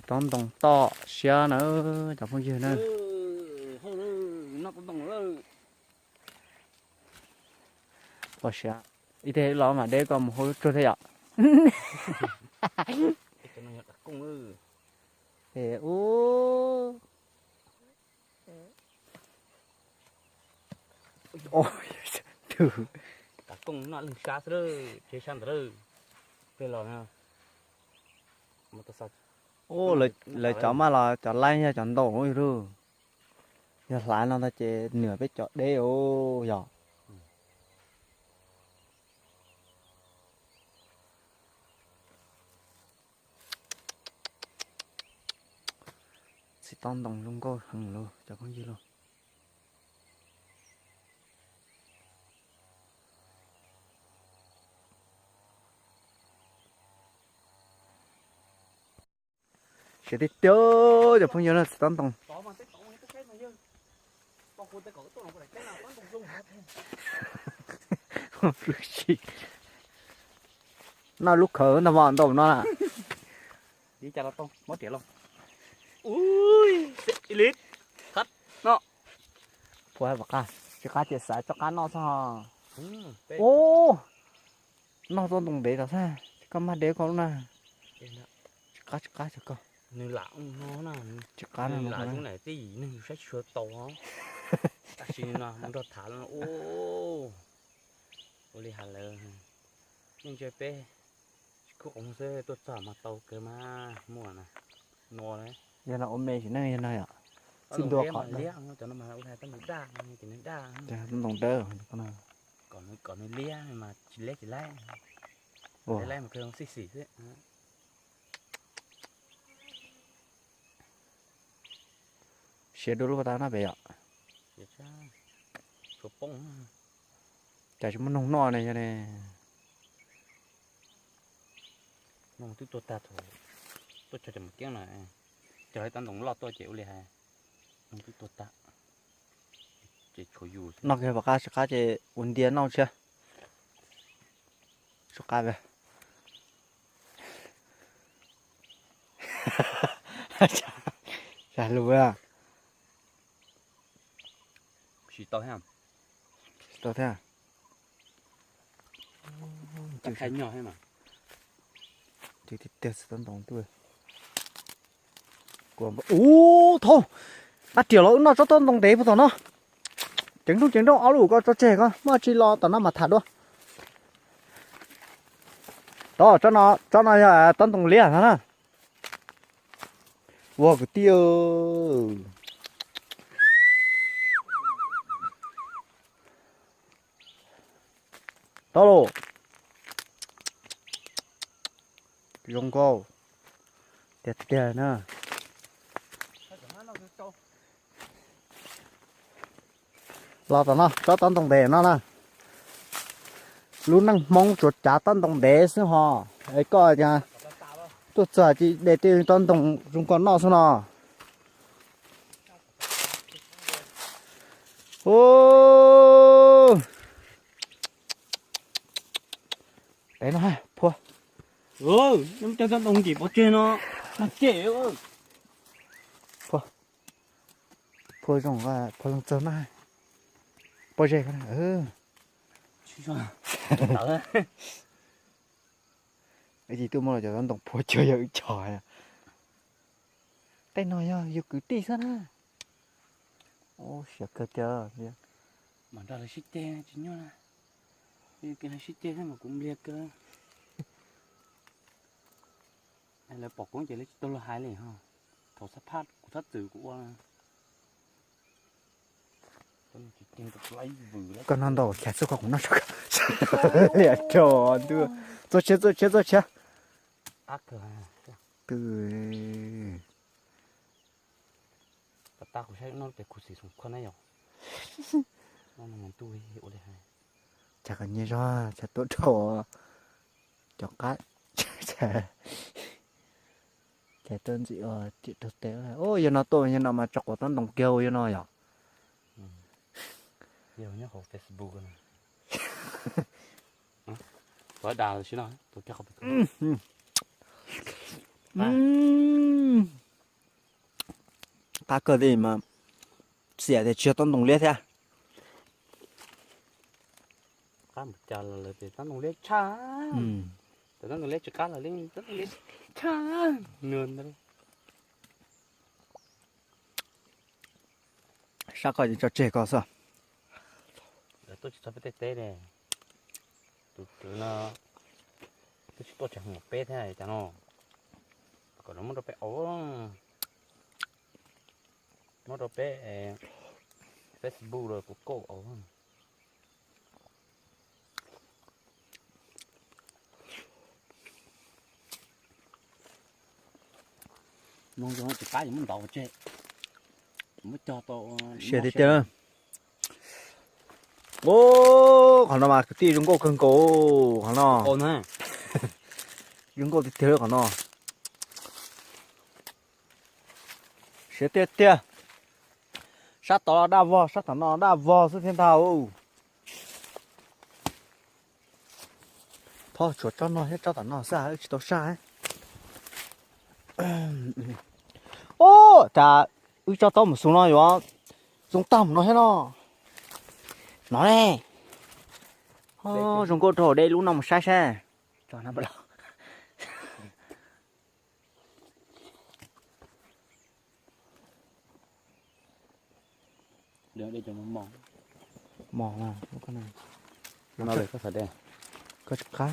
Tsob ntoo toj siab na cov phooj ywg na. Pom siab ib teg los mas deb koj mus hauv lub tsuag thiab yom. Tus, lawv cov maj los cov laib yog cov ntau lauj. Yog hlav no ntag ces nws peb cov deb os yog. Txiv tob ntoo zoo nkauj heev lauj cov phooj ywg lauj. Siab tiag tiag cov phooj ywg na, txiv tob ntoo. Noj lub khawv ntag mas ntau no na. Puas pom qab, tsis qab ces xav tso qab noj txog. Ub, noj txoj ntoo ntev tau xwb, koj mag deb koj lub na. Tsis qab tsis qab koj. Tsis qab no, tij neeg saib tsis tshua tau. Tab sis no mus nrog tham ua li has lawm, yeej ntsia peb tsis khub qhov muag xwb tuaj txog mas tau kawg mas muaj na. Nua, yog no ua me sim neej yog no yom. Txij ntua qhov liab, cov no mas ua li hais tau nws daj, ces nws daj. Ntoo dawb, kom nws liab mas tsis liab tsis laib, laib mas kawg xij xim xwb. Siav dua lub pas tas no pem yom. Cas tsis muaj noog noj ne yog ne. Noog twb tuag tag thaum tuaj txog cov mus kiab no, cog ib tsob ntoo loj tuaj ces ua li hais noog twb tuag tag. Noj kiag pom qab, sib qab ces ua ntia noj tshiab. Sib qab, sab lug. Tsis tau thiab. Tsis tau thiab. Ub, tiag tiag txiv tob ntoo tuaj. Ub, thaub, ab riam los wb noj tsob tob ntoo ntev puag tom no. Ceev nrooj ceev nrooj, ob lub ko tso tseg ko, muaj tsi los tom no mas tham dua. Tod, tsob no yog tob ntoo liab no na. Ua kwv tij, tod lauj. Zoo nkauj tiag tiag na. Los tom no tsob tob ntoo ntev no na. Lub neej Hmoob tsuas cav tob ntoo ntev xwb ho. Es koj cas tuaj txog ces de tej tob ntoo zoo koj noj xwb no. Peb no, phua. Cov tob ntoo ntim pov tseg no, mag cem. Phua, phua zoo, phua zoo txog na. Pob zeb ko na. Ib tug tuaj muaj los cov tob ntoo phua cuag yog wb cog. Tej no yog yus kwv tij xwb na. Ub, siav kawg tiag. Mam nrog lawv sib ceg tsis nyuaj na. Yus sib ceg xwb mas kuv npliag kawg. Lawv pom kuv ces lawv tsis tau luag hais li ho. Thaum xab phaj kuv txhob txwm kuv ua. Koj noj ntau chav xwb koj kuv noj liam rau ntuj. Txua tshiab, txua tshiab, txua tshiab. Cas koj nyiam zog chav tuaj rau cov qab, chav tuaj ntxim ua tim rau teb. Yog no tuaj yog no mas tso quav tob ntoo kiag ua yog no yom. Yog nyob hauv Facebook no. Tua da si no, tua kiag qhov. Qab kawg li mas xiam tias tsis yog tob ntoo liab thiab. Qab mus cas los lawv tias tob ntoo liab tshaj. Tus tob ntoo liab tsis qab los li tob ntoo liab tshaj. Nws ntawd. Sab koj tso tseg koj xwb. Lawv tuaj tsis txog peb tej teb ne. Tus kwv no twb tsis tuaj tsev hmo peb thiab cas no. Kom lawv muab rau peb auv, muab rau peb Facebook los kuv kauj auv. Noo zoo tsis qab yuav muab ntov tseg, muab cog tau. Siab tiag tiag. Qhov no mas kwv tij zoo nkauj kawg nkaus qhov no. Zoo nkauj tiag tiag qhov no. Siab tiag tiag. Sab tod daj vog, sab tom no daj vog xwb thiab ntag. Thov tshuav tsob no thiab tsob tom no xwb wb tsis tau saj. Ub, cas wb tsob taub mus xus no yuav zoo tag mus no thiab no. No ne, zoo nkauj rau hauv dej lub no mus saib saib. Mos, koj tsis qab.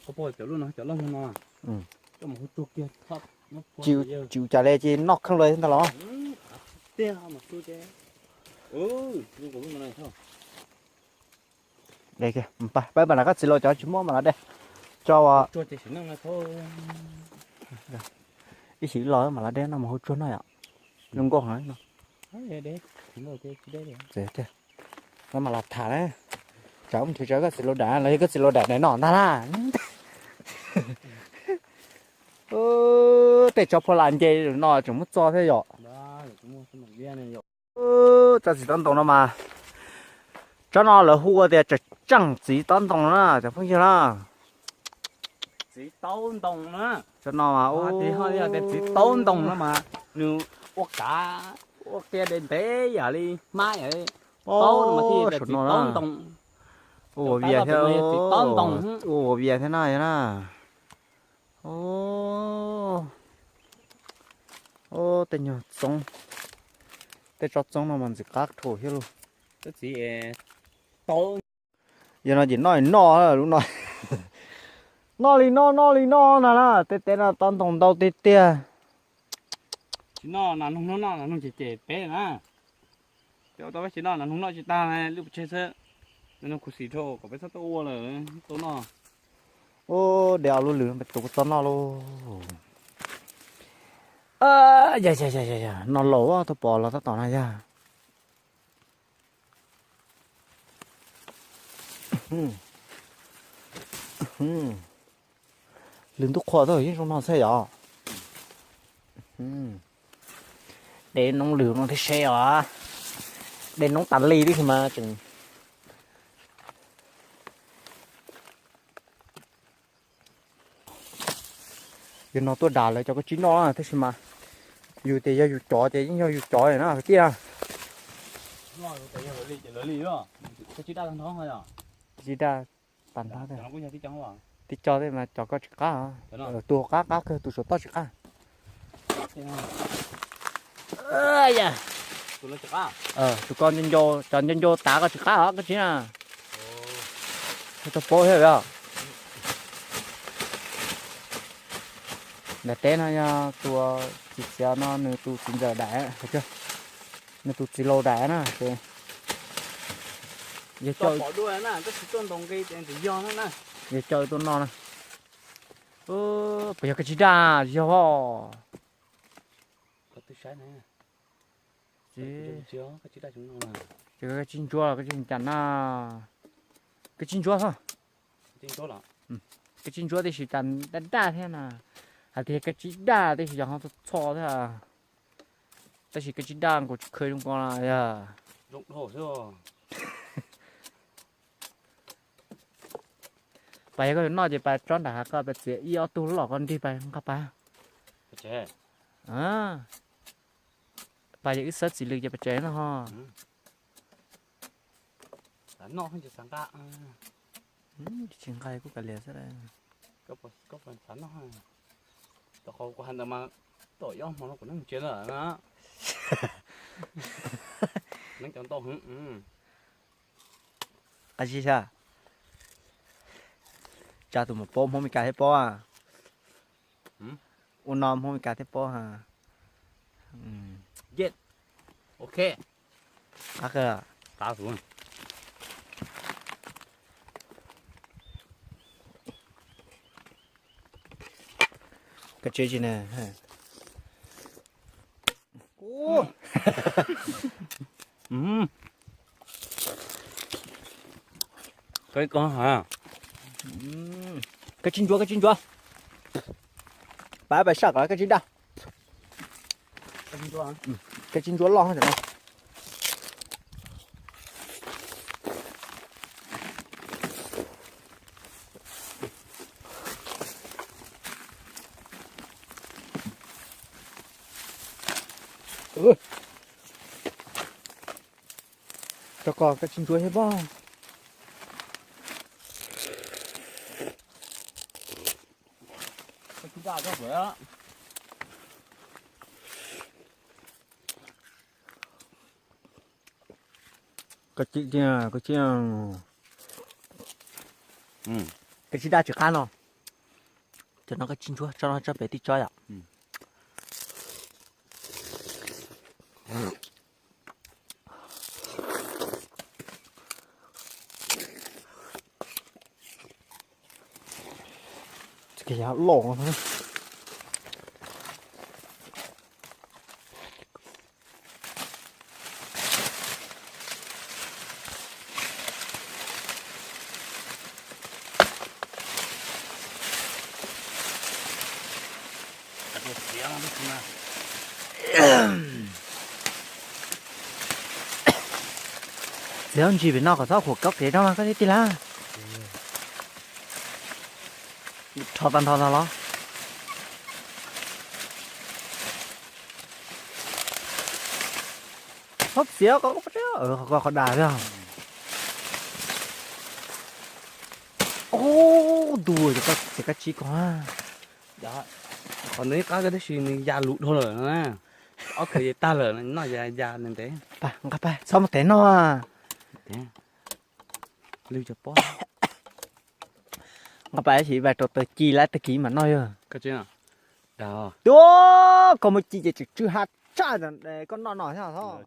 Cov loj no, cov loj no, tsis ua cas li ces noj kheej lawm ntag los. Peb mam nrog koj txiv laus cov tsis muab mam los de tso. Ib sim los mam los de no mus hauv tsuag no yom. Zoo nkauj heev no. Los mam los tham na. Tsam mus nrhiav koj txiv laus dam los yog koj txiv laus dam daim no ntag na. Tej tsov phuaj las nce no tseem muab txo thiab yom. Tsob txiv taub ntoo no mas, tsob no lawv hu ua tias tseem tseem txiv taub ntoo na cov phooj ywg na. Txiv taub ntoo na. Tsob no mas, txiv taub ntoo no mas nws ua kav, ua qia ntev ntev yam li hmab yam li taub no mas thiaj yog txiv taub ntoo. Ua vias thiab, ua vias thiab na yog na. Tej nyuag txoob, tej tsob txoob no mas ntxim qab dhau thiab lauj. Yog no ces noj li noj lub no. Noj li noj, noj li noj no na, tej teb no taub ntoo ntau tiag tiag. Tsis noj nas noog, noj nas noog ces cem peb na. Peb ua tau peb tsis noj nas noog noj tsis tag, lwj pov tseg xwb. Nas noog khuv xim dhau kom peb txhob tuaj ua lawm, tuaj noj. Ub, de ob lub lwm tus txo noj lauj. Yog, yog, yog, yog, noj laus tuaj pom los tab tom no yog. Lwm ntuj qhuav tau yeej zoo no xwb yom. De noob lwm no thiab seb os. De noob tas li tib si mas tseem. Yog no tuaj dam lawv cov koj tsib noj tab sis mas yus tias yog yus cov ces yeej yog yus cov na kwv tij. Tsib daj tag nrho, tib co tej mas cov koj tsis qab, tus hauv qab qab kawg tus saum toj tsis qab. Tus ko, cov nco ncau tav koj tsis qab os koj tsib na. Tau paub thiab os. Daim teb no yog tus txiv txiav no nws tus txiv ntxawm daim, nws tus txiv laus daim na ces yog coj, yog coj tuaj noj na. Puas yog koj tsib daj yog os? Koj tsib ntsuab los koj tsib cas na? Koj tsib ntsuab xwb. Koj tsib ntsuab tab sis cas daj daj thiab na. Hais tias koj tsib daj tab sis yog ho txho txho thiab. Tab sis koj tsib daj nkaus tsis kheev zoo ko na yog. Pas yog koj yuav noj ces pas tsob nram hav koj pas txiav ib ob tug los koj nrig pas nqa pas. Pas yog wb xab txiv lws ces pas tsev no ho. Tsis nqa kuj kav liam xwb. Tom qhov kuv hais ntawd mas tom ib ob hmo no kuv neeg ntsia lawm na. Neeg cov ntau heev. Qab zib xyab. Tsa tus mus paub Hmoob Mes Kas thiab paub. Ua no Hmoob Mes Kas thiab paub. Ok. Qab kawg. Koj tsis tsis ne. Koj tsis ntsuav, koj tsis ntsuav. Pab pab saj kom koj tsis daj. Koj tsis ntsuav loj. Rau kom koj tsis ntsuav thiab pob. Koj tsis, koj tsis, koj tsis daj tsis qab no. Cov no koj tsis ntsuav, tso no tso pem tij tso yom. Loj. Txiav ntsis pem no kom txhob huam kaub kev rau mas koj tij laug. Rho tag nrho no los. Txhob txiav qhov, qhov dag thiab. Ub, ntuj, ces koj tsis ko. Qhov nws ib qab tab sis nws ya lus dhau lawm na. Ob kawg ya tag lawm, noj ya ya ntev. Nqa pais, txhob mus tev noj. Lwg cov pob. Nqa pais tab sis vas rau taws ci lawm tag kis mam noj yog. Tuaj, koj muaj ci ces tseem tsw ha tshaj, koj noj no thiab os.